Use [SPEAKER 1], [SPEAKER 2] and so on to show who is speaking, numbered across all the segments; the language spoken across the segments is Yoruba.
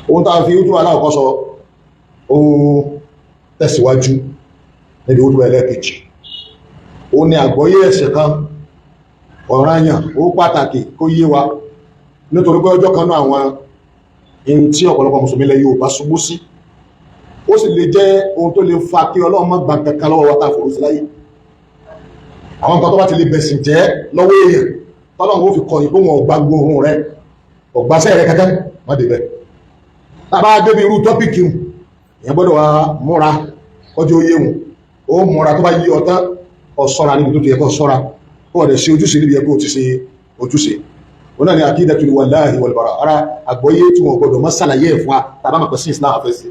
[SPEAKER 1] Ohun tá a fi útúbà aláwọ̀kọ́ sọ, ó tẹ̀síwájú níbi útúbà ẹlẹ́ẹ̀kejì. Ó ní àgbọ́yé ẹ̀sìn kan ọ̀ranyàn, ó pàtàkì kó yé wa, nítorí pé ọjọ́ kan náà àwọn ohun tí ọ̀pọ̀lọpọ̀ mùsùlùmí ilẹ̀ Yorùbá ṣubú sí, ó sì lè jẹ́ ohun tó lè fa kí Ọlọ́run má gbà kankan lọ́wọ́ wa tá a fòrò sí láyé. Àwọn nǹkan tó bá ti lè bẹ̀sìn jẹ́ lọ́wọ́ èèyàn, tọ́lọ́run ó fi kọ̀yìn pé wọn ò gba gbogbo ohun rẹ̀, ọ̀gbáṣẹ́ rẹ̀ kankan wọ́n débẹ̀. Tàbá débi irú topic hùn, èèyàn gbọ́dọ̀ wá múra kọjú oyé hùn. Ó múra, tó bá yí ọtán, ọ ṣọ́ra níbi tó ti yẹ kó ṣọ́ra, kó ọ̀dẹ̀ ṣe ojúṣe níbi yẹ kó ti ṣe ojúṣe. Ó náà ní aqidatul walahi wal bara. Ara àgbọ́yé tí wọn gbọ́dọ̀ mọ́ sàlàyé ẹ̀ fún wa tàbá mọ̀ pé sí Islam àfẹ́ sí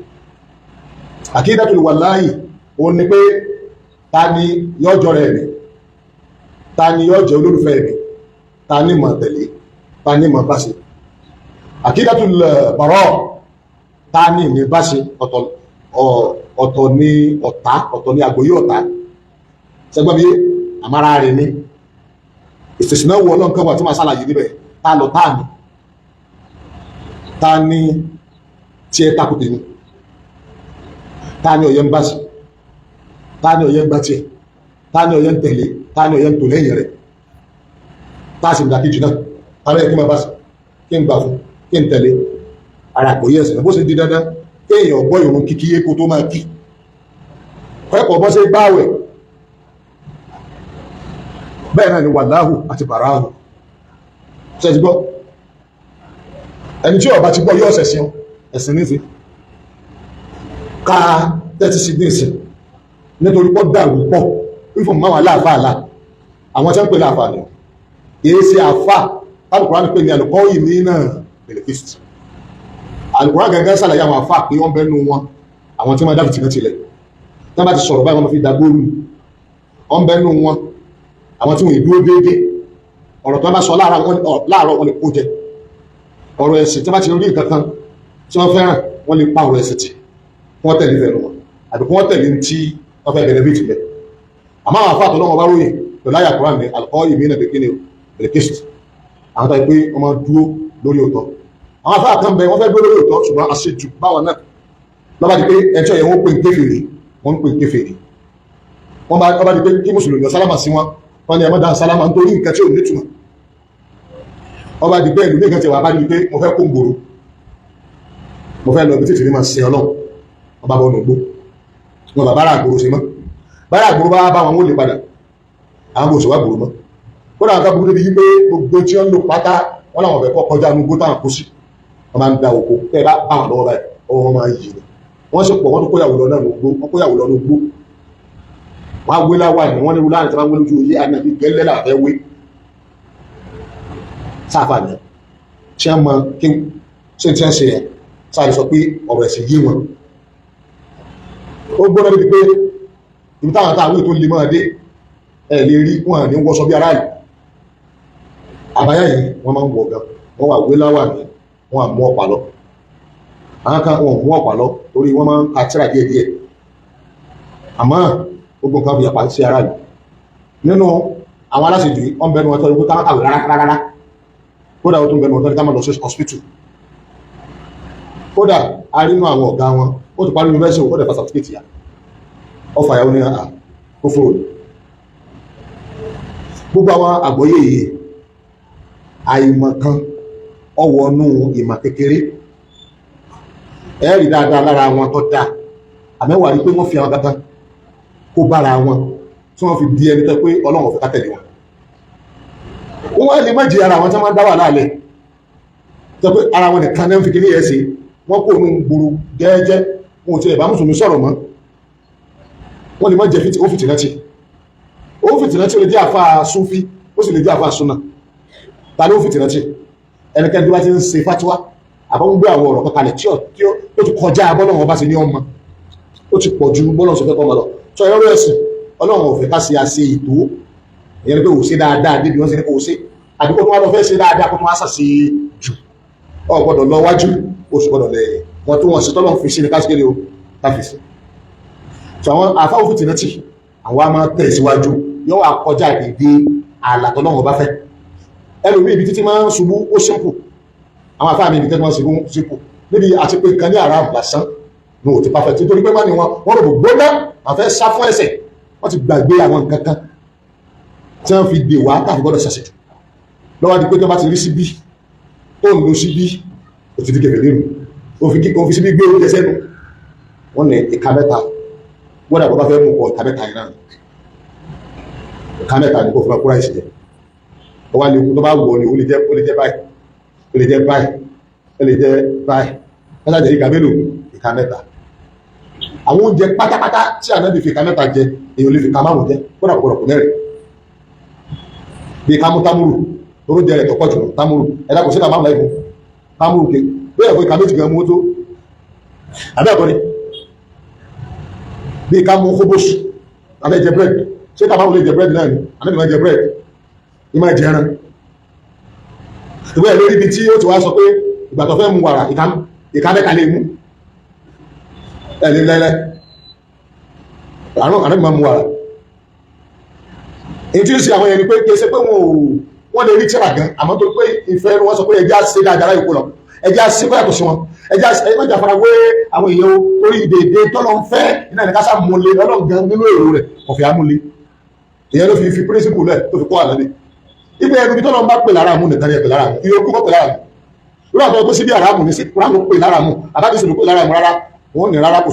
[SPEAKER 1] aqidatul walahi, ó ní pé ta ni yóò jọ rẹ̀ mi, ta ni yóò jẹ́ olólùfẹ́ mi, ta ni mọ̀ tẹ̀lé, ta ni mọ̀ bá ṣe. Aqidatul bara, ta ni ní bá ṣe. Ọ̀tọ̀ ní ọ̀tá, ọ̀tọ̀ ní àgbọ́yé ọ̀tá. Sẹ́gbọ́n mi, àmàrà rẹ̀ ní ìsìsìná wo ọlọ́run kan wà tí máa ṣàlàyé níbẹ̀. Ta lọ táà ní, ta ní tí ẹ takò tèmi, ta ní ọ̀yẹ́ ń bá sí, ta ní ọ̀yẹ́ ń gbá tiẹ̀, ta ní ọ̀yẹ́ ń tẹ̀lé, ta ní ọ̀yẹ́ ń tò lẹ́yìn rẹ̀, ta sì ń dàkejì náà, ta lẹ́yìn kí n máa bá sí, kí n gbà fún, kí n tẹ̀lé. Ara àgbọ́yé ẹ̀sìn bó ṣe di dandan kéèyàn gbọ́ ìrun kíkí yé kó tó máa kí kẹ́kọ̀ọ́ bọ́ sí gbáwẹ̀, bẹ́ẹ̀ náà ni wàláhù àti bàráhù. Ṣe ti gbọ́? Ẹni tí ó bá ti gbọ́ yóò ṣẹ̀sìn ẹ̀sìn ní sí ká tẹ́tí sí nísìn, nítorí pọ́ dàrú pọ̀ fífún máwọn aláàfáà àlà. Àwọn tí wọ́n ń pè láàfáà ni kìí ṣe àfáà. Alùkùránì pè ní alùkọ́ ìmí náà bẹ̀lẹ̀kìsì. Alùkùránì gẹ́gẹ́ sàlàyé àwọn àfáà pé wọ́n bẹ́nu wọn àwọn tí wọ́n dá fìtìmẹ́ tilẹ̀, tí wọ́n bá ti sọ̀rọ̀ báyìí, wọ́n fi dàgbóòrù. Wọ́n bẹ́nu wọn àwọn tí wọ́n ìdúró déédé. Ọ̀rọ̀ tó bá sọ láàárọ̀, wọ́n lè kó jẹ. Ọ̀rọ̀ ẹ̀sìn, tí wọ́n bá ti rí nǹkan kan tí wọ́n fẹ́ràn, wọ́n lè pa ọ̀rọ̀ ẹ̀sìn tì, wọ́n tẹ̀lé fẹ́ràn wọn àbí kí wọ́n tẹ̀lé tí wọ́n fẹ́ bẹ̀rẹ̀ bíi tìlẹ̀. Àmọ́ àwọn afáàtọ̀ lọ́wọ́ bá ròyìn pẹ̀lú àyà Kùránì ní alùkọ́ ìmí náà bẹ̀kí ni bẹ̀rẹ̀. Àwọn tó yẹ pé wọ́n máa dúró lórí òótọ́, àwọn afáà kan bẹ, wọ́n fẹ́ dúró lórí òótọ́, ṣùgbọ́n àṣejù báwọn náà lọ́ba di pé ẹjọ́ yẹn, wọ́n pè ń kéfèrè, wọ́n ń pè ń kéfèrè. Wọ́n bá di pé kí mùsùlùmí ọ sálámà sí wọn, wọ́n ní ẹ má dá sálámà nítorí nǹkan tí ò nítumọ̀. Ọba di pé ìlú nìkan ti wà bá di pé mo fẹ́ kó ń gbòòrò, mo fẹ́ lọ ibi títì ní máa sin Ọlọ́run. Ọba bọ́ nùgbó wọn bàbá rà gbòòrò sí mọ́, bára àgbòrò bá bá wọn, wó lè padà. Àwọn kò sì wá gbòòrò mọ́. Kódà àwọn kábùkù débi wípé gbogbo tí wọ́n ń lò pátá wọ́n làwọn ọ̀fẹ́ kọ́ kọjá nugbó táwọn kó sí. Wọ́n máa ń da oko tẹ́ ẹ bá bá wọn lọ́wọ́ báyìí, ọwọ́ wọn máa ń yí ni. Wọ́n sì pọ̀, wọ́n tún kóyàwó lọ náà nugbó, wọ́n kóyàwó lọ nugbó. Wọ́n á wé láwà ní wọ́n ní irú láàrin tí wọ́n wé lójú oyé ànábi gẹ́lẹ́ làfẹ́ wé sáfà ní tí wọ́n mọ kí ṣé tí wọ́n ṣe yẹn sáà lè sọ pé ọ̀rọ̀ ẹ̀sìn yé wọn. Ó gbọ́dọ̀ débi pé ibi táwọn táwọn tó lè máa dé, ẹ lè rí wọn ní wọ́sọ bí aráàlú. Àbáyá yìí wọ́n máa ń wọ̀ gan, wọ́n wà wé láwà ní, wọ́n á mú ọ̀pá lọ. Àwọn kan wọn mú ọ̀pá lọ torí wọ́n máa ń ka tírà díẹ̀ díẹ̀. Àmọ́ gbogbo nǹkan fi yàpá sí aráàlú. Nínú àwọn aláṣejù yìí, wọ́n bẹnu wọn tọ́ ikú táwọn kàwé rárá rárá. Kódà ó tún bẹnu wọn tọ́ ní ká máa lọ sí hospital. Kódà a rí inú àwọn ọ̀gá wọn, ó ti parí university, ó dẹ̀ fa certificate yà, ọfà ìyàwó ní àà kó fúrò ní. Gbogbo àwọn àgbọ́yé yìí, àìmọ̀kan ọwọ́nú ìmọ̀ kékeré, ẹ̀rí dáadáa lára wọn tó dáa, àmẹ́wàá rí pé wọ́n fi àwọn kankan kó bára wọn tí wọ́n fi di ẹni tó pé Ọlọ́run ò fẹ́ ká tẹ̀lé wọn. Wọ́n wá lè má jẹ ara wọn tí wọ́n máa ń dá wà láàlẹ̀ tó pé ara wọn nìkan náà ń fi kíní ẹ̀ sí. Wọ́n kó nù gbòòrò jẹ́ẹ́jẹ́, wọn ò tiẹ̀ bá mùsùlùmí sọ̀rọ̀ mọ́. Wọ́n lè má jẹ́ ó fìtìnẹ́tì, ó fìtìnẹ́tì. Ó lè jẹ́ àfa súnfí, ó sì lè jẹ́ àfa súnà. Ta ló fìtìnẹ́tì? Ẹnikẹ́ni tó bá ti ń ṣe fatiwa àbọ̀ ń gbé àwọn ọ̀rọ̀ kankalẹ̀ tí ó ti kọjá bọ́lọ́run ọba sí ní ọmọ, ó ti pọ̀ ju bọ́lọ́run ṣe fẹ́ kọ́ ọmọ lọ. Sọ ẹ̀rọ ẹ̀sìn, Ọlọ́run ò fẹ́ ká ṣe àṣe ètò. Ìyẹn ni pé ò ṣe dáadáa débi wọ́n ṣe ní kò ṣe, àbí kó tó wá lọ fẹ́ ṣe dáadáa, kó tó wá ṣàṣe jù. Ọ gbọ́dọ̀ lọ wájú, ó sì gbọ́dọ̀ lẹ́yìn wọn tó wọ́n sí tọ́lọ́run fi sí ní káṣíkiri o káfíìsì. So àwọn àfáwò fìtìnẹ́tì, àwọn a máa tẹ̀síwájú, yóò wá kọjá dédé ààlà tọ́lọ́run bá fẹ́. Ẹlòmíì ibi títí máa ń ṣubú ó simple. Àwọn afáàmì ibi títí máa ń ṣubú simple níbi àti pé kan ní haram lásán ní òtí perfect, nítorí pé má ní wọn wọ́n rò gbóná, àfẹ́ sá fún ẹsẹ̀, wọ́n ti gbàgbé àwọn nǹkan kan tí wọ́n fi dè wá káàfi gbọ́dọ̀ ṣàṣejù. Lọ́wọ́ di pé tí wọ́n bá ti rí síbí tó ń lo síbí, ó ti di kẹfẹ́ lérò, òfin síbí gbé oúnjẹ sẹ́nu. Wọ́n ní ìka mẹ́ta, wọ́n dàgbọ́ bá fẹ́ mú kọ ìka mẹ́ta yìí náà, ìka mẹ́ta ni kò fi máa kúrò àìsí jẹ. Ó wá lè kú tó bá wù ọ́ ni, ó lè jẹ́, ó lè jẹ́ báyìí, ó lè jẹ́ báyìí, ó lè jẹ́ báyìí, wọ́n ṣàjẹ́ ìka mélòó? Ìka mẹ́ta. Àwọn oúnjẹ pátápátá tí Ànábì fi ìka mẹ́ta jẹ, èèyàn lè fi ìka márùn jẹ, kódà kò gbọdọ̀ kù mẹ́rin. Bí ká mú támúrù, toró jẹ rẹ̀ tó pọ̀ jù támúrù, ẹ̀dá kò sí ìka márùn láì fún támúrù ké bẹ́ẹ̀ fún ìka méjì gan mú tó àbẹ́ ẹ̀kọ́ ni. Bí ká mú kóbóṣù, abẹ́ jẹ bírèdì, ṣé ká márùn lè jẹ bírèdì náà ni? Ànábì máa jẹ bírèdì, ní máa jẹ ẹran. Ìwé ẹ̀ lórí ibi tí ó ti wá sọ pé ìgbà tó fẹ́ mu wàrà, ìka mẹ́ta lè mú ẹ̀ lè lẹ́lẹ́ àrùn. Ànábì máa mu wàrà. Èyí tí ó ṣe àwọn yẹn ni pé kì í ṣe pé wọn ò wọ́n lè rí tíra gan, àmọ́ tó pé ìfẹ́ wọn sọ pé ẹjẹ́ á ṣe dáadáa láyò kó lọ, ẹjẹ́ á ṣe kó yàtọ̀ sí wọn, ẹjẹ́ á ṣe ẹjẹ́ àfara wé àwọn èèyàn o, torí dèdè tọ́lọ́ ń fẹ́ iná ní kásá múlẹ̀ ọlọ́run gan nínú èrò rẹ̀ ọ̀fẹ́ amúlẹ̀. Ìyẹn ló fi píríncípù lẹ̀ tó fi kọ́ àná ni ibẹ̀ ẹnu bí tọ́lọ́ ń bá pè lára mú nìkan ní ẹ̀ pè lára mú, ìyókù kọ́ pè lára mú. Lórí àtọ́ tó síbi àràmù ní sí kúránù pè lára mú, àbábísì ló pè lára mú, rárá wọn ò ní rárá kò.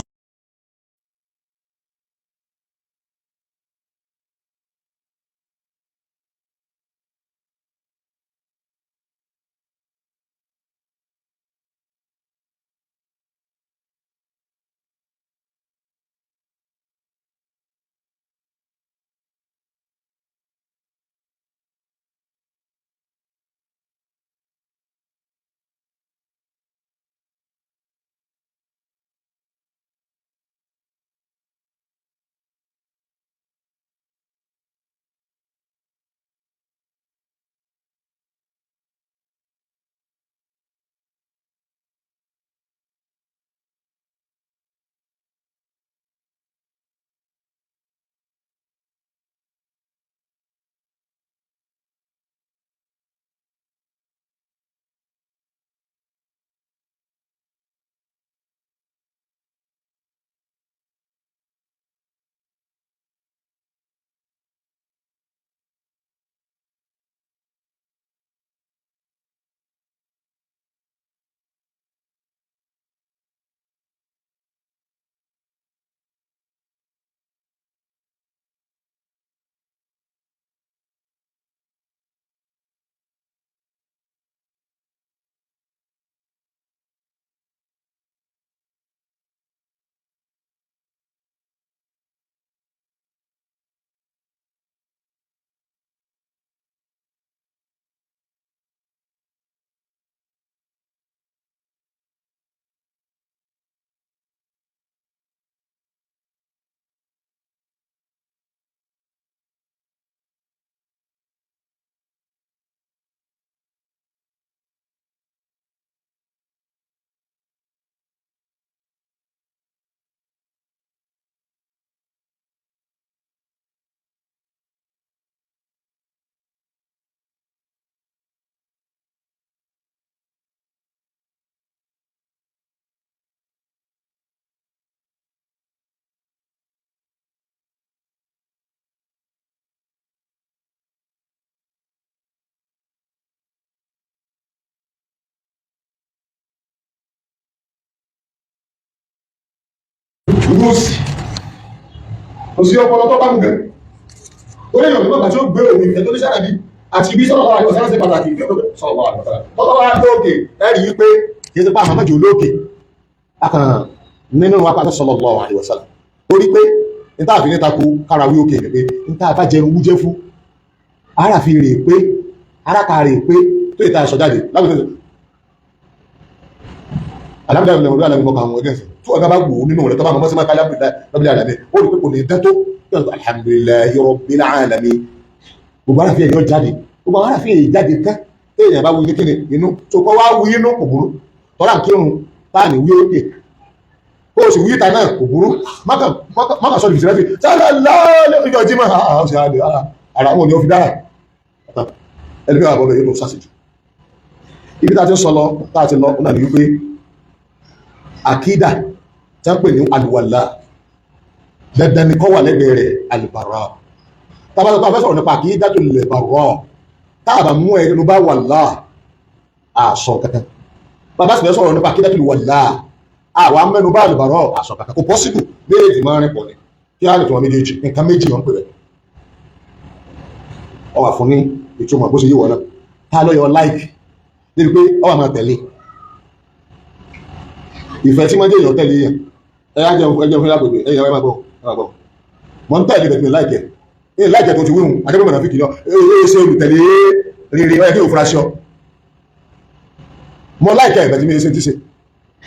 [SPEAKER 1] Ìlú òsì kò sí ọpọlọ tó bá mú gẹ ó lè yàn nígbà tí ó gbé òun ìfẹ́ tó ní sára bí àti ibi sọ́nà ọ̀rọ̀ àti ọ̀sán pàtàkì sọ̀rọ̀ tọ́lọ́ wá lóòkè ẹ̀rí wípé kì í ṣe pé àwọn mẹ́jọ lóòkè akàn nínú wa pàtó sallallahu alaihi wasallam ó rí pé níta àfi níta kú kára wí òkè pé níta bá jẹun wújẹ fún ara fi rè pé ara ka rè pé tó ìta aṣọ jáde lábẹ́ alhamdulilayi ọdún alámi mọ́ka àwọn ẹgbẹ́ tí ọ̀gá bá wò nínú rẹ̀ tó bá mọ́ sí máa ká alhamdulilayi alamin ó rí pé kò ní dán tó alhamdulilayi rabbil alamin gbogbo ara fi ẹ̀yọ́ jáde, gbogbo ara fi ẹ̀yọ́ jáde tán téèyàn bá wí kíni inú tó kọ́ wá wí inú kò burú, tọ́lá ń kírun táà ní wí òkè kó o sì wí ìta náà kò burú, mákà sọ ìfìsìrẹ́fì sálálá ìjọ jímọ̀ ara wọn ni ó fi dára. Ẹni bí wà bọ́ bẹ́ẹ̀ yóò tó sàṣejù. Ibi tá a ti ń sọ lọ, tá a ti lọ náà ni wípé àkídà tí wọ́n pè ní àlùwàlá, dandan ni kó wà lẹ́gbẹ̀ẹ́ rẹ̀ àlùbàrà. Tábà tó fẹ́ sọ̀rọ̀ nípa àkídà tó lè bàrọ̀, táàbà mú ẹnu bá wàlá àṣọ kankan. Bàbá sì fẹ́ sọ̀rọ̀ nípa àkídà tó lè wàlá, àwa mẹ́nu bá àlùbàrọ̀ àṣọ kankan. Kò pọ́sibù, méjèèjì máa ń rìn pọ̀ ni. Kí á lè tún wọn méjèèjì? Nǹkan méjì wọn pè rẹ̀. Ọ wà fún ní ìtumọ̀ bó ṣe yíwọ náà. Ta ló yọ láìkì débi pé ọ wà máa tẹ̀lé ìfẹ́ tí wọ́n jẹ́ èèyàn tẹ̀lé yẹn? Ẹ á jẹun, ẹ jẹun fún lágbègbè ẹ yẹ, ẹ máa gbọ́, ẹ máa gbọ́. Mọ̀ ń tẹ̀lé bẹ̀tẹ̀ láìkẹ̀ ẹ láìkẹ̀ tó ti wíhun akẹ́kọ̀ọ́ mọ̀nà fìkì lọ. Ẹ ṣe olùtẹ̀lé rere, ẹ kí o fura sí ọ. Mọ láìkẹ̀ ẹ̀ bẹ̀tẹ̀ mi ṣe ti ṣe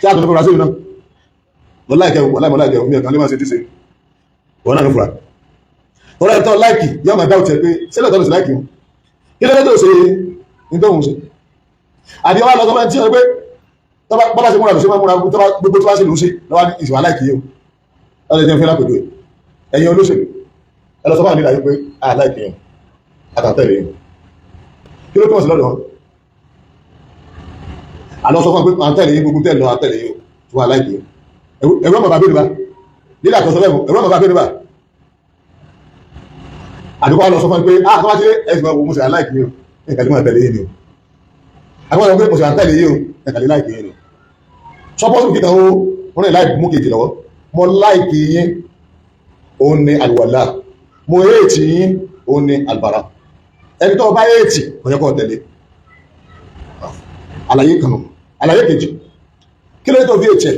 [SPEAKER 1] tí a tó fura sí mi náà. Mọ láìkẹ̀ wọ láì mọ láìkẹ̀ mi ẹ̀kan lè máa ṣe ti ṣe wọn náà ló fura. Tọ́lá ẹ̀ tọ́ láìkì yóò máa dáwọ̀ tiẹ̀ pé sílẹ̀ tọ́lá sí láìkì wọn, kí ló dé tó ṣe ní tó ń ṣe? Àbí ọwọ́ lọ́sọ́ máa ń tí ọ pé bọ́bá ṣe múra lò ṣe máa múra, gbogbo tó bá ṣe lò ṣe lọ́wọ́ ní ìṣòwò aláìkì yìí o. Lọ́dọ̀ jẹ́ fẹ́ lápẹ̀jọ́ ẹ̀yin olóṣèlú, ẹ lọ sọ fún àwọn nílà yìí pé aláìkì yẹn àtàtẹ̀lẹ̀ yìí, kí ló túmọ̀ sí lọ́dọ̀ wọn? Àlọ́ sọ fún pé àtẹ̀lẹ̀ yìí, gbogbo tẹ̀lé àtẹ̀lẹ̀ yìí o tí wọ́n aláìkì yìí. Ẹ̀rọ bàbá bẹ́ẹ̀ bá nílà tó sọ bẹ́ẹ̀, ẹ̀rọ bàbá bẹ́ẹ̀ bá àdúgbò lọ sọ fún pé ah, tó bá ti ẹ̀sìn máa wo mo sì aláìkì yìí o, ẹ̀kàlẹ́ máa tẹ̀lé yìí ni o. Àwọn ọmọ pé mo sì àtẹ̀lé yìí o, ẹ̀kàlẹ́ láìkì yìí ni o. Sọpọ́sì kíkan ó wọ́n ní láì mú kejì lọ́wọ́. Mo láìkì yín, òun ni àlùwàlá. Mo éètì yín, òun ni àlùbàrà. Ẹni tó bá éètì kò yẹ kó tẹ̀lé. Àlàyé kan nù. Àlàyé kejì, kí ló dé tó fi ètì ẹ̀?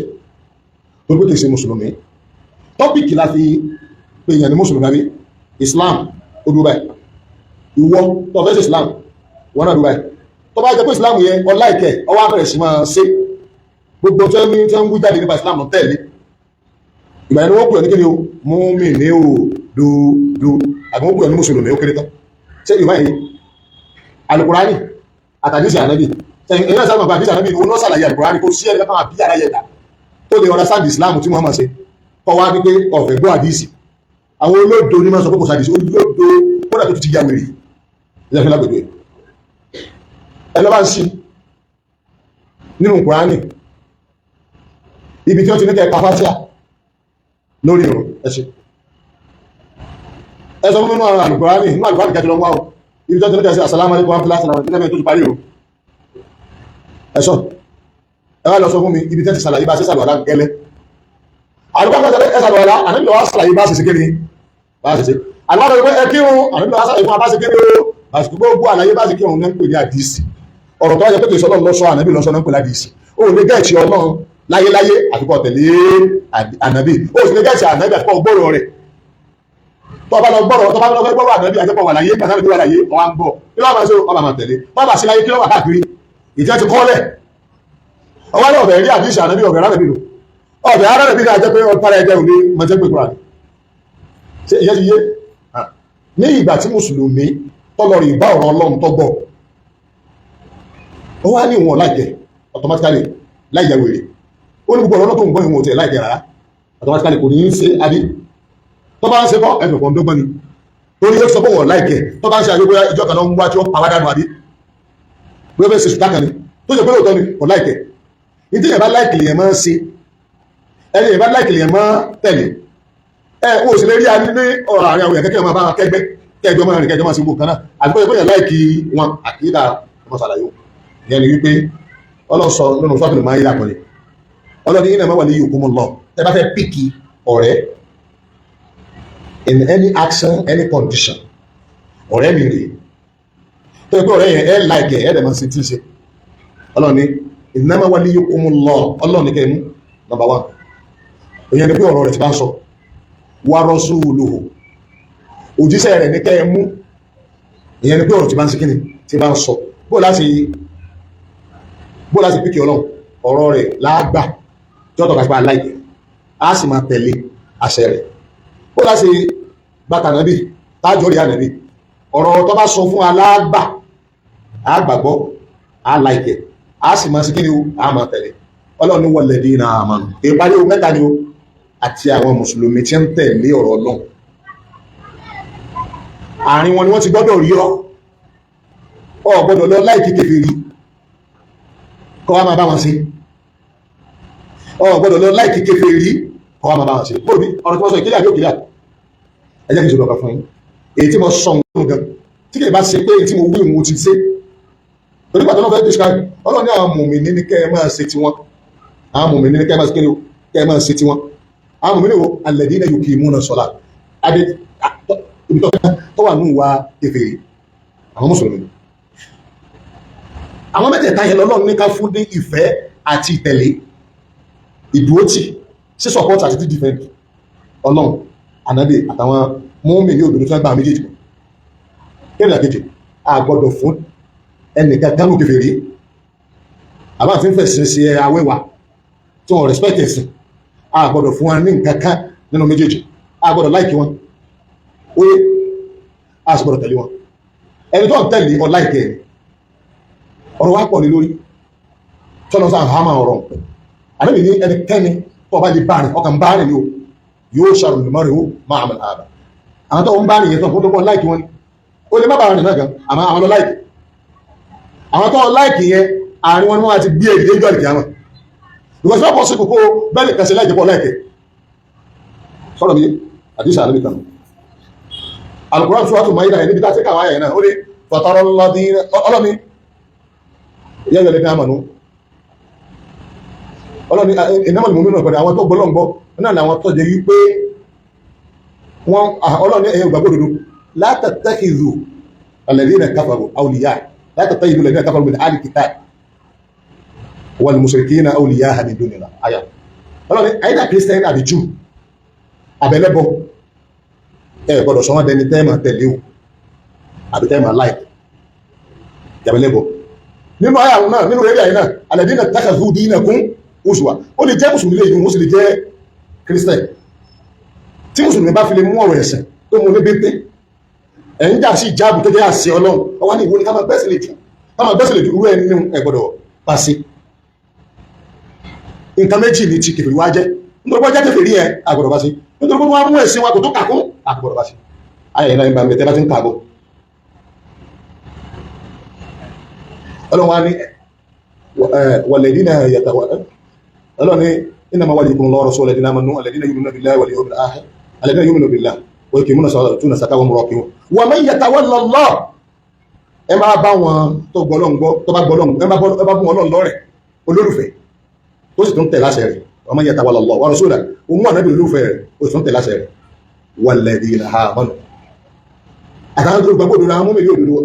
[SPEAKER 1] Tó gbé kìí ṣe mùsùlùmí. Topic la fi pè yàn ní mùsùlùmí àbí Islam. Ó dúró báyìí. Ìwọ tó fẹ́ ṣe Islam, wọn náà dúró báyìí. Tó bá jẹ́ pé Islam yẹn ọláìkẹ́, ọwọ́ abẹ́rẹ́ sí máa ṣe gbogbo tí wọ́n tí wọ́n ń wí jáde nípa Islam tẹ̀lé, ìgbà yẹn ni wọ́n pè ọ́ ní kí ni o, mùmínì òdodo, àbí wọ́n pè ọ́ ní mùsùlùmí ó kéré tán. Ṣé ìwà yìí, alukurani àtàdísì ànábì, ẹ̀yìn náà sábà àdísì ànábì òun náà ṣàlàyé alukurani. Kò sí ẹni kankan àbí yàrá yẹ̀dá tó lè understand Islam tí wọ́n máa ṣe kọ́ wá wípé ọ̀fẹ́ gbọ́ àdísì. Àwọn olódo ní máa sọ pé kò sàdísì. Olódo kódà tó ti ya wèrè ẹ̀yà fún lágbègbè ẹ lọ́ bá ń sí nínú kurani ibi tí wọ́n ti ní kẹ́ káfátíà lórí ìrun. Ẹ ṣe, ẹ sọ fún nínú alukurani, nínú alukurani kẹtù lọ́wọ́ ibi tí wọ́n ti ní kẹ́ sí assalamu alaikum warahmatullahi wabarakatuh tó ti parí o. Ẹ sọ, ẹ wá lọ sọ fún mi ibi tí wọ́n ti sàlàyé bá ṣe sàlùwàlá gẹ́lẹ́. Àlùkò ẹ sàlùwàlá, ànábì ló wá sàlàyé bá ṣe ṣe kéde bá ṣe ṣe. Àlùkò ẹ kírun, ànábì ló wá sàlàyé fún wa bá ṣe kéde o. Àsìkò gbogbo àlàyé bá ṣe kírun ní ń pè ní àdìsí. Ọ̀rọ̀ tó wáyé pé kì í sọ Ọlọ́run lọ́sọ, ànábì lọ́sọ náà ń pè ládìsí. Ó lè gẹ̀ẹ́tì Ọlọ́run láyéláyé àfikọ́ tẹ̀lé ànábì. Ó sì lè gẹ̀ẹ́tì ànábì àfikọ́ gbọ́rọ̀ rẹ̀. Tó bá lọ gbọ́rọ̀, tó bá lọ fẹ́ gbọ́rọ̀ ànábì, àjẹpọ̀ wà láyé gbàtà wà láyé ọwá ń bọ̀, kí ló máa ṣe? Ọba máa tẹ̀lé. Tó bá sí láyé, kí ló wà káàkiri ìjẹ́ ti kọ́lẹ̀ ọwá náà ọ̀bẹ̀ rí àdìsí ànábì, ọ̀bẹ̀ rárẹ̀ bìlù ọ̀bẹ̀ rárẹ̀ bìlù, àjẹ́ pé ọ̀pára ẹgbẹ́ òní mọ̀jẹ́ pé kúrò. Ṣe ìyẹn ti yé? Ní ìgbà tí mùsùlùmí tọ́lọ rí bá ọ̀rọ̀ Ọlọ́run tó gbọ́, ó wá ní ìwọ̀n láìjẹ́ automatically láìjẹ́ wèrè. Ó ní gbogbo ọ̀rọ̀ tó ń gbọ́, ìwọ̀n tẹ̀ láìjẹ́ rárá, automatically kò ní í ṣe. Àbí tó bá ń ṣe kọ́ ẹ̀fẹ̀ kan dọ́gbọ́n ni, torí ó sọ pé wọ́n láìkẹ́. Tó bá ń ṣe àgbégbé ìjọ kan lọ ń wá tí ó pa wá dànù, àbí bí ó fẹ́ ṣe sùtá kan ni tó ṣe pé lóòótọ́ ni kò láìkẹ́. Ní tí yẹn bá láìkì lèyàn máa ń ṣe, ẹni yẹn bá láìkì lèyàn máa tẹ̀lé. Ẹ wọ́n sì lè rí a ní ọ̀rọ̀ àárín àwọn èèyàn kẹ́kẹ́ máa bá wọn kẹ́gbẹ́, kẹjọ máa rìn, kẹjọ máa ṣe gbogbo kan náà, àti pé yẹn láìkì wọn. Àkídà ọmọ ṣàlàyé ìyẹn ni wípé Ọlọ́run sọ nínú sọ́ọ̀tì máa ń yíra pọ̀lẹ̀. Ọlọ́run ní innama waliyukumullah. Ẹ bá fẹ́ pick ọ̀rẹ́ in any action, any condition, ọ̀rẹ́ mi rèé tó yẹ pé ọ̀rẹ́ yẹn ẹ láìkẹ̀, ẹ dẹ̀ máa ṣe tí ń ṣe. Ọlọ́run ní innama waliyukumullah. Ọlọ́run ní kẹ́ mú number one. Ìyẹn ni pé ọ̀rọ̀ rẹ̀ ti bá ń sọ, wa rasuluhu, òjíṣẹ́ rẹ̀ ní kẹ́ mú. Ìyẹn ni pé ọ̀rọ̀ tí bá ń ṣe kíni, tí bá ń sọ. Bó láti pick Ọlọ́run? Ọ̀rọ̀ rẹ̀ lágbà tí ó tọ́ka sí pa láìpẹ́, á sì máa tẹ̀lé àṣẹ rẹ̀. Bó láti gbàtà nàbì tájọ́ rí ànàbì, ọ̀rọ̀ tó bá sọ fún alágbà, á gbàgbọ́, á láìpẹ́, á sì máa ṣe kíni o, á máa tẹ̀lé. Ọlọ́run ní walladina amanu. Ìparí o mẹ́ta ni o, àti àwọn mùsùlùmí tí ń tẹ̀lé ọ̀rọ̀ Ọlọ́run. Àárín wọn ni wọ́n ti gbọ́dọ̀ rí ọ. Ọ gbọ́dọ̀ lọ like kèfèrí kọ́ wa máa bá wọn ṣe. Ọ gbọ́dọ̀ lọ like kèfèrí kọ́ wa máa bá wọn ṣe. Bóòbí ọ̀rọ̀ tí wọ́n sọ ìkílẹ̀ àbí òkìlẹ̀? Ẹ jẹ́ kí n sọ̀rọ̀ kan fún yín, èyí tí mo sọ nǹkan gan tí kì í bá ṣe pé èyí tí mo wí òun ti ṣe. Torí pàtó náà fẹ́ describe, Ọlọ́run ní àwọn mùmínì ní kẹ́ ẹ máa ṣe tiwọn. Àwọn mùmínì ní kẹ́ ẹ máa ṣe kí ni o? Kẹ́ ẹ máa ṣe tiwọn. Àwọn mùmínì wo? Alladhina yuqimuna salat. Adé ibi tó wà nù wá kèfèrí, àwọn mùsùlùmí, àwọn mẹ́tẹ̀ẹ̀ta yẹn lọ́lọ́run ní ká fún ní ìfẹ́ àti ìtẹ̀lé, ìdúrótì sí, support àti defend Ọlọ́run, Ànábì àtàwọn mùmínì ní òdodo tí wọ́n gbà méjèèjì. Kí ni àkejì? A gbọ́dọ̀ fún ẹnìkan kánú kèfèrí àbá àti ń fẹ̀sìn ṣe awẹ́wà tí wọ́n respect ẹ̀sìn. A gbọ́dọ̀ fún wọn ní nǹkan kan nínú méjèèjì. A gbọ́dọ̀ like wọn oye, a sì gbọ́dọ̀ tẹ̀lé wọn. Ẹni tó ń tẹ̀lé ọ like ẹ̀. Ọ̀rọ̀ wa pọ̀ ní lórí tọ́lọ́ sáà hàmà ọ̀rọ̀. Ànábì ní ẹnikẹ́ni tó bá lè bá rìn, ọkàn bá rìn ni o, yóò ṣàrùn ó máa mọ̀ àbá. Àwọn tó ń bá rìn yẹn tó ń tó like wọn ni. Ó lè má bá rìn náà gan, àmọ́ àwọn lọ like. Àwọn tó like yẹn, àárín wọn ni wọ́n ti gbé èdè ìjọ ìkìyàmọ̀, because not possible kó bẹ́ẹ̀ nìkan ṣe like pọ̀ like. Sọ̀rọ̀ mi àdìsá ànábì kan. Al-Qur'an Suratul Maida yẹn, níbi tá a ti kàwá yẹn náà, ó ní fatara alladhina, ọlọ́ni yẹ́ yọ lẹ́ni àmànú, ọlọ́ni innamal mu'minuna pẹ̀lú àwọn tó gbọ́lọ́ngbọ́ náà làwọn tó jẹ́ wípé wọ́n. Ọlọ́ni ẹ̀yẹ gbàgbọ́ òdodo, la tattakhidhu alladhina kafaru awliya, la tattakhidhu alladhina kafaru min ahli kitab wal mushrikina awliya min dunillah. Àyà ọlọ́ni either Christian àbí Jew àbẹ̀lẹ́bọ, ẹ gbọ́dọ̀ sọ wọ́n dẹni tẹ́ẹ̀mà tẹ̀lé o àbí tẹ́ẹ̀mà like yàbẹ̀lẹ́bọ. Nínú àyà náà, nínú eré àyè náà, alladhina ittakhadhu dinakum huzwa, ó lè jẹ́ mùsùlùmí lè yìí, ó sì lè jẹ́ Christian. Tí mùsùlùmí bá fi lè mú ọ̀rọ̀ ẹ̀sìn tó mú ní bíntín, ẹ̀yìn jà sí ìjáàbù tó jẹ́ àṣẹ Ọlọ́run, ọwá ní ìwọ ni ká máa gbẹ́sìn lè jù, ká máa gbẹ́sìn lè jù, irú ẹni ẹ gbọ́dọ̀ bá sí. Nǹkan méjì ní ti kèfèrí wá jẹ́. Nítorí wọ́n jẹ́ kèfèrí yẹn, àgbọ̀dọ̀ bá sí. Nítorí pé wọ́n mú ẹ̀sìn wa kò tó kàkún, àgbọ̀dọ̀ bá sí. Ayẹyẹ náà ń bá mi tẹ́ bá ti ń kàbọ̀. Ọlọ́run wá ní walladhina yatawa, Ọlọ́run ní innama waliyukumullahu wa rasuluhu alladhina amanu alladhina yu'minuna billahi wal yawmil akhir alladhina yu'minuna billahi wa yuqimuna salata wa yu'tuna zakata wa hum raki'un wa man yatawalla Allah. Ẹ máa bá wọn tó gbọ́lọ́n gbọ́, tó bá gbọ́lọ́n, ẹ bá bú wọn lọ́rẹ̀ olólùfẹ́ tó sì tún tẹ̀ láṣẹ rẹ̀. Wa man yatawalla Allah wa rasulahu, òun ànábì olólùfẹ́ rẹ̀, ó sì tún tẹ̀ láṣẹ rẹ̀. Walladhina amanu, àtàwọn tó gbàgbọ́ òdodo, àwọn mọ́mí òdodo,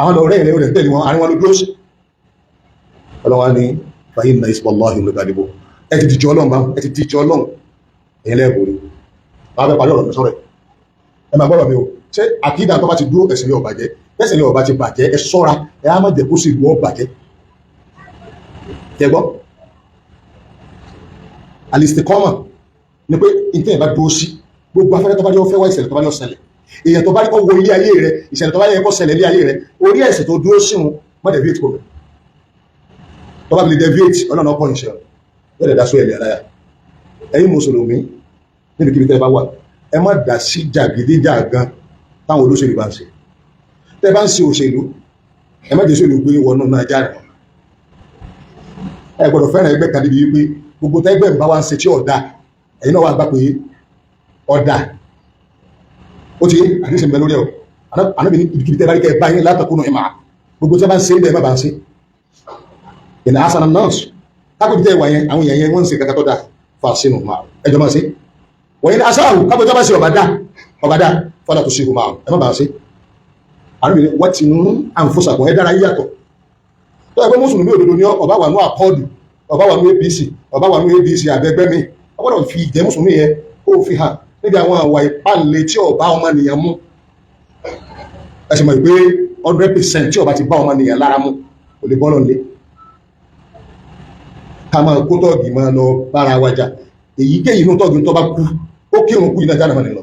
[SPEAKER 1] àwọn ọ̀rẹ́ rẹ̀ rẹ̀ tẹ̀lé wọn, àárín wọn ló dúró sí. Ọlọ́wà ní fa inna hizballahi humul ghalibun. Ẹ ti dìjọ Ọlọ́run bá, ẹ ti dìjọ Ọlọ́run, ẹ̀yìn lẹ́ẹ̀bùrú. Wọ́n fẹ́ parí ọ̀rọ̀ mi sọ́rọ̀. Ẹ máa gbọ́rọ̀ mi o. Ṣé àkídà tó bá ti dúró, ẹ̀sìn rẹ̀ ò bàjẹ́? Ẹ̀sìn rẹ̀ ò bá ti bàjẹ́, ẹ sọ́ra, ẹ á má jẹ́ kó sì ìlú ọ bàjẹ́. Ẹ gbọ́, al-istiqama ni pé ìtẹ́ ẹ̀ bá dúró sí gbogbo afẹ́rẹ́ tó bá yọ fẹ́ wá, ìṣẹ̀lẹ̀ tó bá yọ ṣẹlẹ̀, èèyàn tó bá rí kó wo ilé ayé rẹ, ìṣẹ̀lẹ̀ tó bá yẹ kó ṣẹlẹ̀ ilé ayé rẹ, orí ẹ̀sìn tó dúró sí wọn, má deviate kò bẹ̀. Tó bá fi lè deviate, Ọlọ́run ọkọ̀ ìṣẹ̀ yóò dẹ̀ dá sóyè ilẹ̀ aláyà. Ẹ̀yin mùsùlùmí, níbikíbi tẹ́ ẹ bá wà, ẹ má dá sí jàgídíjàgan táwọn olóṣèlú bá ń ṣe. Tẹ́ bá ń ṣe òṣèlú, ẹ má jẹ́ sóòlù gbé wọnú náà jáde. Ẹ gbọ́dọ̀ fẹ́ràn ẹgbẹ́ kan níbi wípé gbogbo tẹ́gbẹ́ ń bá wa ń ṣe tí ọ̀dà, ẹ̀yin náà wà gbà pé ọ̀dà. Ó ti àdíṣe ń bẹ lórí ẹ̀ o. Ànábì ní ibikíbi tẹ́ bá rí kẹ́ ẹ bá yín látàkùnú ẹ̀ máa gbogbo tí wọ́n bá ń ṣe é bẹ́ẹ̀, má bá ń ṣe. Ìnà asana nọ́ọ̀sì kápẹ́ tẹ́ wà yẹn, àwọn èèyàn yẹn wọ́n ń ṣe kankan tó dáa, fà sínú máa ẹjọ́ máa ṣe wọ́n yẹn. Asáàrù kápẹ́ tó bá ṣe ọ̀bá dá ọ̀bá dá, fọlá tó ṣe kò máa ẹ má bàa ṣe. Ànábì ní wọ́n ti ń àǹfọ̀sàkùn ẹ dára yíyàtọ̀ tó yẹ pé mùsùlùmí òdodo ní ọba wà ní àkọọdù, ọba wà ní APC, ọba wà ní ADC, àbẹgbẹ́ mi, ọgbọ́dọ̀ fi ìjẹ́ mùsùlùmí yẹn kó o fi hàn níbi àwọn àwà ìpàlẹ̀ tí ọba ọmọnìyàn mú. Ẹ sì mọ̀ pé 100% tí ọba ti bá ọmọnìyàn lára mú, kò lè bọ́ lọ́nlé. Ká máa kó tọ́ọ̀gì máa lọ bára wa jà, èyíkéyìí inú tọ́ọ̀gì tó bá kú, ó kírun kú, iná jáde mọ́ ni lọ.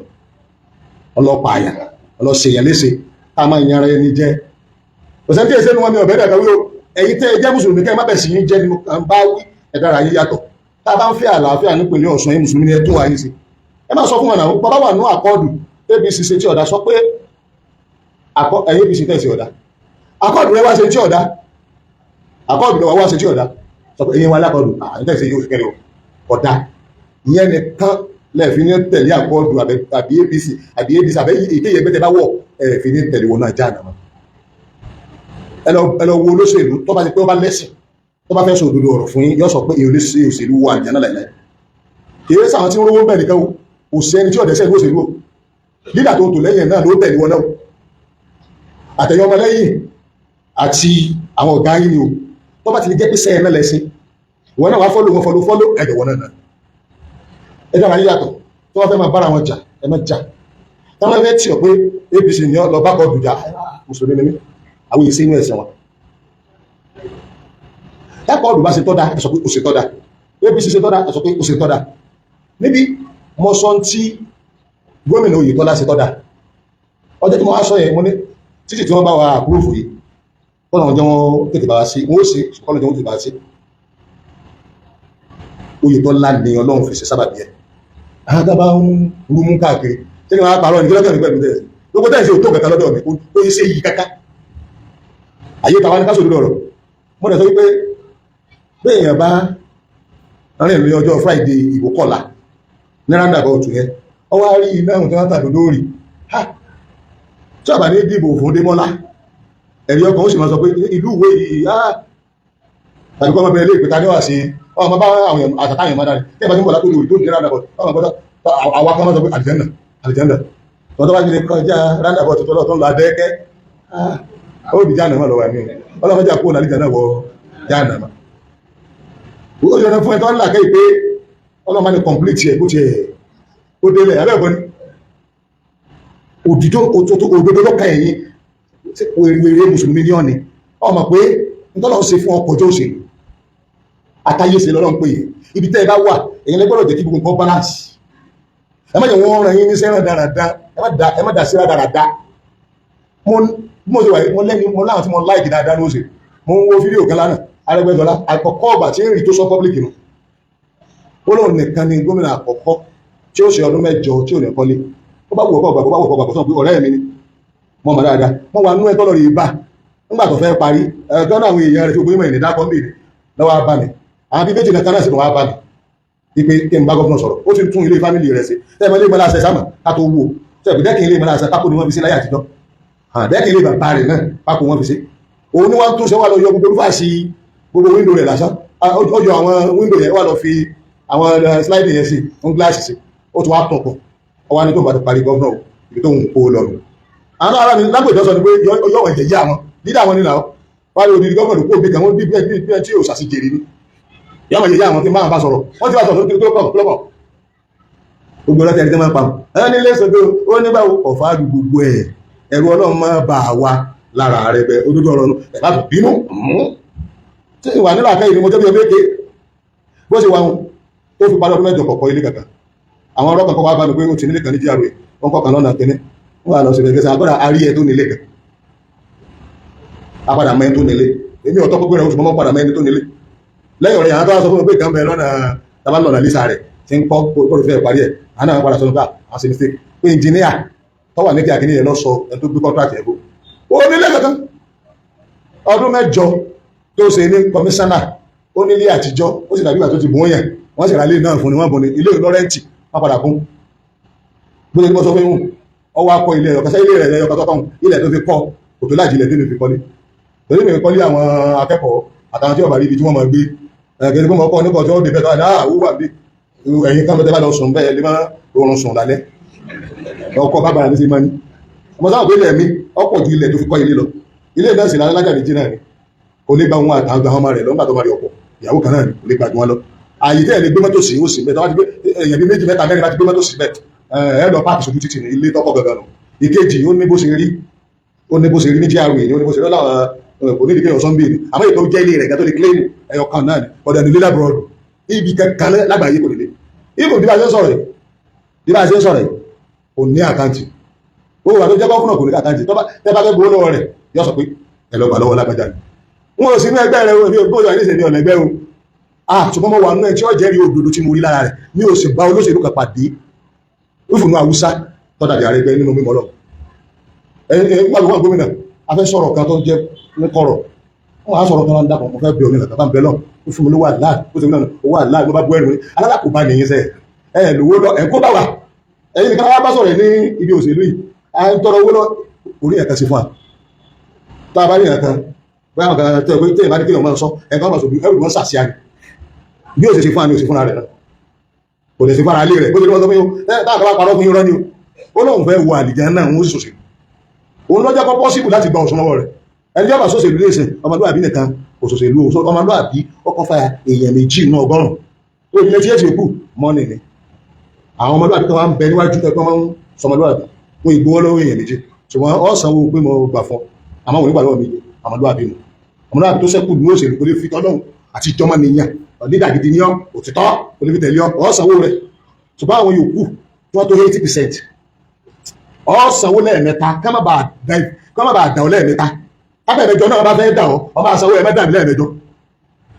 [SPEAKER 1] Ọlọ́pàá àyà ọlọ́sẹ̀yàn léṣe, ká máa yanra ẹni jẹ́. Òsèǹtì èsè nu wọn mi ọ̀bẹ dàgbà wí o. Ẹ̀yin tẹ́ ẹ jẹ́ mùsùlùmí, kẹ́ ẹ má bẹ̀ sí yín jẹ́ nínú bá wí, ẹ dára yín yàtọ̀. Tá a bá ń fẹ́ àlàáfíà nípìnlẹ̀ Ọ̀ṣun, yín mùsùlùmí ni ẹ tó wà yín sí. Ẹ máa sọ fún wọn náà, bàbá wà nú àkọọ́dù APC ṣe tí ọ̀dà, sọ pé ẹ̀yin APC tẹ̀sí ọ̀dà. Accord rẹ wá ṣe tí ọ̀dá, Accord rẹ wá ṣe tí ọ̀dá, sọ pé eyín wa l'Accord àtẹ̀sẹ̀ yóò kẹrẹ ọ̀dá. Ìyẹn nìkan lẹ́ẹ̀fi ní tẹ̀lé Accord àbí APC àbí ADC àbí èkéyìí ẹgbẹ́ tẹ bá wọ̀, ẹ̀ẹ̀fi ní tẹ̀lé wọn náà já àná. Ẹ lọ wo olóṣèlú tó bá ti pé ó bá lẹ́sìn, tó bá fẹ́ sọ òdodo ọ̀rọ̀ fún yín, yóò sọ pé èyí olóṣèlú òṣèlú wà àlìjáná láìláì. Kìí sáwọn tí ń rówó bẹ́ẹ̀ nìkan o, kò sí ẹni tí ọ̀dẹ́sẹ̀ ní òṣèlú o. Lídà tó tò lẹ́yìn náà ló tẹ̀lé wọn náà, àtẹ̀yìn ọmọ lẹ́yìn àti àwọn ọ̀gá yín ni o. Tó bá ti lè jẹ́ pé sẹ́yìn náà lẹ́sìn, ìwọ náà wá follow wọn, follow follow ẹ̀dọ̀ wọn náà. Ẹ dára yíyàtọ̀. Tó bá fẹ́ máa bára wọn jà, ẹ má jà. Tó bá fẹ́ tì ọ́ pé APC ní lọ bá kọ́ dùjà, mùsùlùmí ni mí, àwọn èsì inú ẹ̀sìn wọn. Accord bá ṣe tọ́da, ẹ sọ pé ó ṣe tọ́da. APC ṣe tọ́da, ẹ sọ pé ó ṣe tọ́da. Níbi mo sọ tí gómìnà Oyètọ́lá ṣe tọ́da, ọjọ́ tí mo wá sọ yẹn, mo ní títì tí wọ́n bá wa approve yìí, kọ́nà jẹ́ wọ́n tètè bá wa sí, wọ́n ó ṣe, kọ́nà jẹ́ wọ́n tètè bá wa sí. Oyètọ́lá ni Ọlọ́run fi ṣe sábàbí ẹ̀. Àwọn tá bá ń rúmú káàkiri tí wọ́n á parọ́ ní kílọ́kàn mi pẹ̀lú tẹ̀sí gbogbo tẹ̀sí ò tó kẹta lọ́dọ̀ mi, ó yí sí yìí káká àyè tàwa ní káṣòdúdó ọ̀rọ̀. Mo dẹ̀ sọ wípé bí èèyàn bá rìn ní ọjọ́ Friday, ìbò kọ̀la ní roundabout yẹn, ọ wá rí iná ohun tí wọ́n tàbí lórí ha, tí ọba ní dìbò fún Démọ́lá, ẹ̀rí ọkàn ó sì máa sọ pé ìlú ìwé yìí á tàbí kọ́ ọmọbìnrin ilé ìpẹta níwà sí ọmọ bá àwọn àtàtàyàn máa dáre tí ẹ bá ti ń bọ̀ látòrí òrì tó ní roundabout, ọmọ gbọ́dọ̀ àwa kan máa sọ pé àlìjẹ́nà, àlìjẹ́nà. Tọ́tọ́ bá ti lè kọjá roundabout tó lọ tó ń lọ adẹ́kẹ́, ó di jáànà mọ́ lọ́wọ́ ẹ̀mí ọlọ́mọdé àkóhùn àlìjẹ́nà wọ jáànà mọ́. Ó yọ̀nà fún ẹ tó ń là kẹ́ pé ọlọ́mọ ní complete ẹ̀ bó ti ẹ̀ ó délẹ̀ abẹ́ẹ̀kọ́ ni òdìdó òdodo lọ́kàn ẹ̀yìn wèrè mùsùlùmí ní ọ̀nì ọmọ pé ntọ́lọ́ ṣe fún ọkọ̀ ọjọ́ òṣèlú àtayé ṣe lọ́lọ́ ń pè é. Ibi tẹ́ ẹ bá wà, èyí lẹ́gbọ́dọ̀ jẹ́ kí gbogbo nǹkan balance. Ẹ má jẹ́ wọ́n ràn yín ní sẹ́ràn dáradára, ẹ má dà sí dáradára. Mo ṣe wà, mo lẹ́ni mo láwọn tí mo like dáadáa ní òṣèlú. Mo ń wo fídíò kan lánàá, Arẹ́gbẹ́ṣọlá, àkọ́kọ́ ọgbà tí ń rí tó sọ public nù, ó lóun nìkan ni gómìnà àkọ́kọ́ tí ó ṣe ọdún 8 tí ò ní kọ́lé. Ó bá wù ọkọ̀ gbàgbọ́, bá wù ọkọ̀ gbàgbọ́, sọ pé ọ̀rẹ́ mi ni mo mọ̀ dáadáa. Mo wà nú ẹ tọ́lọ̀ rí bá nígbà tó fẹ́ parí ẹ̀ẹ́dọ́ náà, àwọn èèyàn rẹ̀ tí gbogbo ìmọ̀ ìní dákọ́ ń bèèrè lọ́wọ́ bá mi. Àwọn bíi méjì kan náà sì wá bá mi ipe kí n bá gómìnà sọ̀rọ̀. Ó ti tún ilé family rẹ̀ sí tẹ́ẹ̀mọ́ ilé ìmọ̀lá àṣẹ sámà ká tó wú o. Tẹ́ẹ̀bù dẹ́kìn ilé ìmọ̀lá àṣẹ, pákó ni wọ́n fi sí láyé àtijọ́. Dẹ́kìn ilé bàbá rẹ̀ náà, pákó wọ́n fi sí. Òun ni wọ́n tún ṣe wà lọ yọ gbogbo olúfàṣì, gbogbo window rẹ̀ lásán. Ó yọ àwọn window yẹn, wà lọ fi àwọn slide yẹn sí fún gíláàsì sí, ó tún wá tún pọ̀. Ó wá ní tó bá ti parí gómìnà, ibi tó ń kó lọ nù. Àwọn ará mi lágbèjọ sọ ni pé yọ wọn jẹjẹ àwọn lídà wọn nínú àwọn wọ́n á lè odidi gómìnà kó bí kan wọ́n bí bí tí yóò ṣàṣìjèrè ni yọ wọn jẹjẹ àwọn tí máa bá sọ̀rọ̀. Wọ́n ti bá sọ̀rọ̀ tó kọ̀ lọ́kọ̀ gbogbo ọlọ́tẹ̀ ẹni tó máa ń pa ẹ nílé sọ́dọ̀ ó nígbà ọ̀fà gbogbo ẹ̀. Ẹ̀rù Ọlọ́run máa bà wá lára rẹ̀ bẹ́ òdodo ọ̀rọ̀ ẹ̀ bá bínú tí ìwà nílò àkẹ́yìn ni mo jẹ́ bí ọmọ èké bó ṣe wà wọn tó fi parí ọdún 8 kọ̀kọ́ ilé kankan. Àwọn ọ̀rọ̀ kankan wá bá mi pé ó ti nílé kan ní GRA, wọ́n kọ́ kan lọ́nà kínní, wọ́n wà lọ sí ẹgbẹ́ àgbọ̀dà àrí ẹ tó nílé kan, apadà mọ́ ẹni tó nílé. Èmi ọ̀tọ́ pípẹ́ rẹ̀ oṣù mọ́ padà mọ́ ẹni tó nílé lẹ́yìn ọ̀rẹ́. Àwọn tó wá sọ fún mi pé kan bẹ lọ́nà tàbá lọ́nà lisa rẹ̀ tí ń kọ́ kó fẹ́ parí ẹ̀. Àwọn náà padà sọ nípa àwọn ṣe mistake pé engineer tó wà ní kí akíní yẹn lọ sọ ẹni tó gbé contract ẹ̀ bó ó nílé kankan. Ọdún 8 tó ṣe ní kọmíṣánná, ó nílé àtijọ́, ó sì dàbí ìgbà tó ti bùn yẹn, wọ́n sì ra ilé náà fún ni, wọ́n bùn ní ilé lọ́rẹ́ǹtì, wọ́n padà kún bó ṣe ní. Mo sọ fún yín, ọwọ́ akọ ilé ẹ̀yọ̀kan sẹ́ ilé rẹ̀ ẹ̀yọ̀kan tọ́kàn ilẹ̀ tó fi kọ́ kò tó láti ilẹ̀ tó fi kọ́lé torí mi kọ́lé àwọn akẹ́kọ̀ọ́ àtàwọn tí ọba rí ibi tí wọ́n máa gbé ẹ̀gẹ́dẹ́ pé mo kọ́ nípa tí wọ́n dé bẹ́ẹ̀ tó wà ní àwọ̀ wà bí ẹ̀yìn kan bẹ́ẹ̀ bá lọ sùn bẹ́ẹ̀ lè má oorun sùn lálẹ́. Ọkọ̀ bá bàrà ní sí máa ní ọmọ sáwọn pé ilẹ̀ mi ọ̀pọ̀ ju ilẹ̀ tó fi kọ́ ilé lọ. Ilé náà sì lálájà méjì náà ni, kò lè gba òun àtàwọn ọmọ rẹ̀ lọ́gbà tó máa rí ọ̀pọ̀ ìyàwó kan náà ni, kò lè gba jù wọn lọ. Ààyè tẹ́ ẹ̀ lè gbé mọ́tò sí, ó sì bẹ́ẹ̀ tó bá ti gbé èèyàn bíi méjì, mẹ́ta, mẹ́rin bá ti gbé mọ́tò sí bẹ́ẹ̀, ẹ lọ páàkì sójú títì ní ilé tọ́kọ̀ gangan nù. Ìkejì, ó ní bó ṣe rí, ó ní bó ṣe rí ní GRA ní, ó ní bó ṣe rí láwọn kò ní ìdíkẹ́ ọ̀sán bíi ni. Àmọ́ ètò jẹ́ ilé rẹ̀ gẹ́tọ́ lè claim ẹyọ kan náà ni ọ̀dọ̀ ní lílá abroad ibi kankan lágbàáyé kò nílé. Ibùn bí bá ṣe ń sọ̀rọ̀ yìí, bí bá ṣe ń sọ̀rọ̀ yìí, kò ní account. Owó wà tó jẹ́ governor, kò ní account. Tó bá tẹ́ bá fẹ́ gbowó lọ́wọ́ rẹ̀, yóò sọ pé ẹ lọ gbà lọ́wọ́ lágbájá ni. Wọn ò sí ní ẹgbẹ́ rẹ̀ o, èmi ò gbóyè ní ìṣẹ̀lẹ̀ ọ̀lẹ́gbẹ́ o. Ah, ṣùgbọ́n mo wà nínú ẹ tí ó jẹ́rìí òdodo tí mo rí lára rẹ̀. Mi ò sì bá olóṣèlú kan pàdé ìfúnnu Haúsá tó dàbí Arẹ́gbẹ́ nínú mímọ́ lọ. Ẹ ẹ wọ́n gómìnà A fẹ́ sọ̀rọ̀ kan tó jẹ́ ní kọ̀rọ̀. Wọ́n á sọ̀rọ̀ kan náà, dàpọ̀ mo fẹ́ bẹ omi kankan bá ń bẹ lọ, ó fún mi lówó àláà, ó sì owó àláà ló bá bú ẹrù ní alálàkùnbá nìyí sẹ ẹ lówó lọ ẹ kó bá wa. Ẹ̀yin nìkan wá bá sọ̀rọ̀ ní ibi òṣèlú yìí, à ń tọrọ owó lọ orí ẹ̀kan sí fún wa. Tá a bá rí ẹ̀kan bóyá àwọn kan tẹ́ pé tẹ́yìn bá ní kéèyàn máa sọ ẹ̀kan máa sọ bí ẹrù wọn sàṣìá ni bí òṣèṣe fún wa ni òṣè fúnra rẹ̀ náà kò lè sí fara ilé rẹ̀ bó ṣe ní wọ́n sọ fún yín táà kan bá parọ́ fún yín rọ́ ni o. Ó lóun fẹ́ wọ àlìjá náà, òun ó sì ṣòṣèlú. Òun lọ́jọ́ kọ́ possible láti gba Ọ̀ṣun lọ́wọ́ rẹ̀. Ẹni tí ó bá ṣòṣèlú lè sìn ọmọlúwàbí nìkan kò ṣòṣèlú. Ọmọlúwàbí ó kọ́ fa èèyàn 2 nínú 100, ó ní etí èsì òkú mọ́nì ni. Àwọn ọmọlúwàbí kan wá ń bẹ níwájú ẹgbẹ́ wọn sọmọlúwàbí wọn ìgbówó lọ́wọ́ èèyàn 2, ṣùgbọ́n ó sanwó pé mo gbà fún àmọ́ wọn nígbà lọ́wọ́ méje. Ọmọlúwàbí nù, ọmọlúwàbí tó sẹ́kù ní òṣèlú kò lè fi tọ́lọ́hùn àti ìjọmọ nìyàn lídà gidi ní ọ, òtítọ́ kò lè fi tẹ̀lé ọ, ó sanwó rẹ̀. Ṣùgbọ́n àwọn yòókù tí wọ́n tó 80%, ó sanwó lẹ́ẹ̀mẹ́ta ká má bàa dà ọ lẹ́ẹ̀mẹ́ta. Kábẹ̀mẹjọ náà bá fẹ́ dà ọ, ọ máa sanwó ẹ̀mẹ́ta mi lẹ́ẹ̀mẹjọ.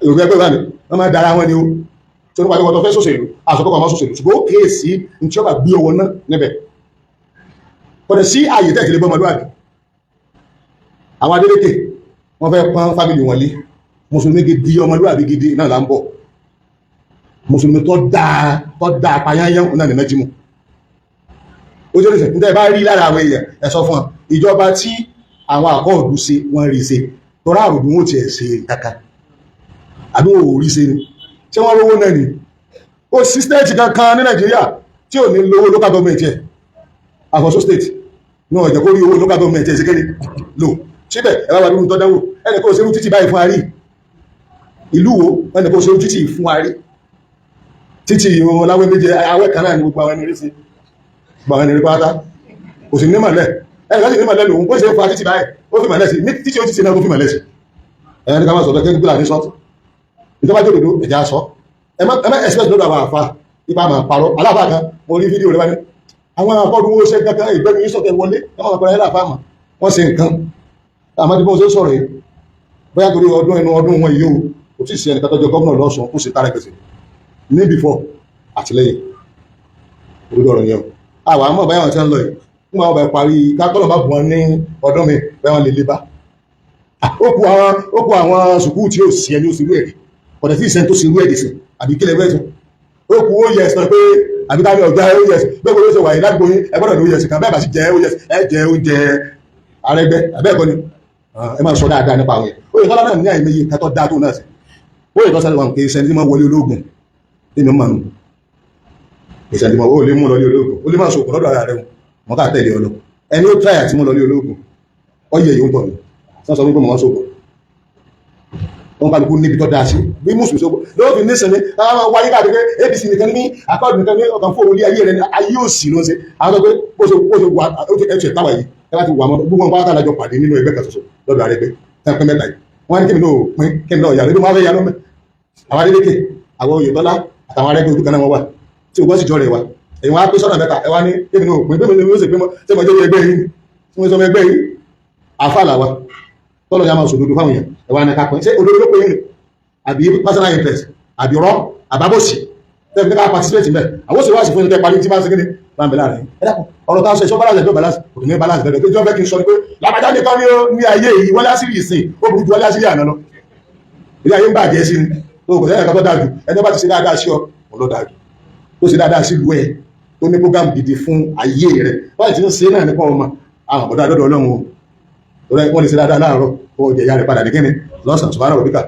[SPEAKER 1] Èrò ẹgbẹ́ bá mi wọ́n máa dára wọn ni o. Tó nípa pé fẹ́ sòṣèlú àsọpọ̀ ọmọ sòṣèlú, ṣùgbọ́n ó kíyèsí ní tí ó bá gbé ọwọ́ náà níbẹ̀. Kò dẹ̀ sí ààyè tẹ̀sílẹ̀ bọ́mọlúwàbí. Àwọn Adélékè wọ́n fẹ́ pọ́n family wọn lé. Mùsùlùmí gidi, ọmọlúwàbí gidi náà là ń bọ̀. Mùsùlùmí tó dáa, tó dáa payányán náà ní Nájímù. Ó jẹ́ ìsìn níta ẹ bá rí lára àwọn èèyàn, ẹ sọ fún wọn ìjọba tí àwọn àkọọ̀dù ṣe wọ́n rí ṣe tọ́rọ àròdù wọn ò tiẹ̀ ṣe kankan àbí wọn ò rí ṣe ni. Ṣé wọ́n rówó náà ni? Ó sí state kankan ní Nàìjíríà tí ò ní lówó local government ẹ̀ àfọ̀sọ́ state ní ọ̀jẹ̀ kó rí owó local government ẹ̀ sí kéde lò síbẹ̀. Ẹ bá wà nínú tó dánwò, ẹnì kó ṣerú títì báyìí fún arí ìlú wo, ẹnì kó ṣerú títì fún arí títì ìwọ̀n láwẹ́ méje awẹ́ kan náà ní gbogbo àwọn ẹni rí sí, gbogbo àwọn ẹni rí pátá kò sí ní mọ̀lẹ́. Ẹnì kan sì ní mọ̀lẹ́ lòun bó ṣe ń fa títì báyìí, ó fi mọ̀lẹ́ sí ní títì, ó títì náà tó fi mọ̀lẹ́ sí. Ẹni ká máa sọ bẹ́ẹ̀ kí ní sọ́ọ̀tì ìjọba jẹ́ òdodo ẹ̀já sọ. Ẹ má expect lọ́dọ̀ àwọn àfa ipa máa parọ́. Aláfa kan, mo rí fídíò rẹ̀ wá ní àwọn akọ́dún owó ṣe kankan ìgbẹ́nu yìí sọ̀tẹ̀ wọlé ẹ má pẹ̀lú aláfa mà wọ́n ṣe nǹkan. Àmọ́ tí mo ṣe sọ̀rọ̀ yìí, bóyá torí ọdún inú ọdún wọn yìí o, kò tí ì sí ẹnìkan tó jẹ gómìnà lọ́sùn kó sì tààrà gbèsè ní before àtìlẹ́yìn. Òdodo ọ̀rọ̀ yẹn o. Àwọn àmọ́ báyà wọn ti ń lọ yìí nígbà wọn bá parí kákọ́lọ̀ bá bù wọn ní ọdún mi, báyà wọn lè lé bá. Ó kú àwọn sùkúù tí ó sì ẹni ó sì rú ẹ̀rí ọ̀dẹ̀ tí ìsẹ́ni tó sì rú ẹ̀dì sí àbí kílẹ̀ bẹ́ẹ̀ tó ó kú ó yẹ ẹ̀sán pé àbí ká ní ọ̀gá ó yẹ bẹ́ẹ̀ kó ló ṣe wà yìí ládùúgbò yín, ẹ gbọ́dọ̀ ní ó yẹ kan bẹ́ẹ̀ bá sì jẹ́ ó yẹ ẹ jẹ oúnjẹ arẹgbẹ́ àbẹ́ẹ̀kọ́ ni. Ẹ máa sọ dáadáa nípa àwọn yẹn. Ó yẹ kọ́lá náà ní àìmọye nǹkan tó dáa tó náà sí. Ó yẹ kọ́sá wọn kì í ṣẹni tí máa wọlé ológun nínú mọ̀ nù, kì í ṣẹni tí máa ó lè mú lọ lé ológun, ó lè máa sòkò lọ́dọ̀ ara rẹ̀ wọn ká tẹ̀lé ọ lọ. Ẹni ó tíráyà tí mú lọ lé ológun, ọ yẹ yóò tọ̀ ni sọ wípé mo máa sòkò wọn kálukú níbi tó dáa sí bí mùsùlùmí sọ lọ́wọ́ fi nísìnyí àwọn wáyé káàkiri pé APC nìkan ní akọ́ọ̀dù nìkan ní ọkàn fóònù ilé ayé rẹ̀ ní ayé òsì ló ń ṣe. Àwọn tó pé bó ṣe wà ó ti ẹ̀ táwà yìí, ẹ bá ti wà mọ́ gbogbo wọn pátá lájọ pàdé nínú ẹgbẹ́ kan ṣoṣo lọ́dọ̀ Arẹ́gbẹ́ tẹ́ pín mẹ́ta yìí. Wọ́n ní kí mi náà pín kí mi náà yà lóbi máa fẹ́ yà lọ́mọ. Àwọn Adélékè, àwọn Oyètọ́lá àtàwọn Arẹ́gbẹ́ ojú kan náà wọ́n wà tí ògbọ́n sì jọ rẹ̀ wá. Èyí wọ́n á pín sọ́nà mẹ́ta. Ẹ wá ní kí mi náà pín bí mi ní ó sì pín mọ́ tí mo jẹ́ ẹgbẹ́ yìí tí mo sọ ẹgbẹ́ yìí àfa làwa tọ́lọ̀ ya máa sòdodo fáwọn èèyàn. Ẹ wá ní ká pín. Ṣé òdodo ló pín yín àbí personal interest àbí rọ àbábòsì tẹ́lẹ̀ ní ká participate mẹ́? Àwọn òṣèlú àṣìfún ní tẹ́ parí tí bá ń segin ní bá ń bẹ láàrin. Ẹ dákun, ọ̀rọ̀ tá a sọ ìṣọ́ balance ẹ̀jọ́ balance kò ní balance bẹ̀rẹ̀ tó jọ́ fẹ́ kí n sọ ni pé lábàjá nìkan ní ní ayé yìí wọlé àṣírí ìsìn ó burú ju wọlé àṣírí àná lọ. Ilé ayé ń bàjẹ́ sí ni tó kò sẹ́yìn kan tó dáa jù. Ẹni bá ti ṣe dáadáa sí ọ, òun ló dáa jù. Tó ṣe dáadáa sí ìlú ẹ, tó ní program gidi fún ayé rẹ báyìí tí ń ṣe náà nípa ọmọ àwọn àbọ̀dá dọ́dọ̀ Ọlọ́run o. Wọ́n lè ṣe dáadáa láàárọ̀ kó jẹ ìyá rẹ̀ padà ní kíni lọ́sàn-án. Subhana rabbika.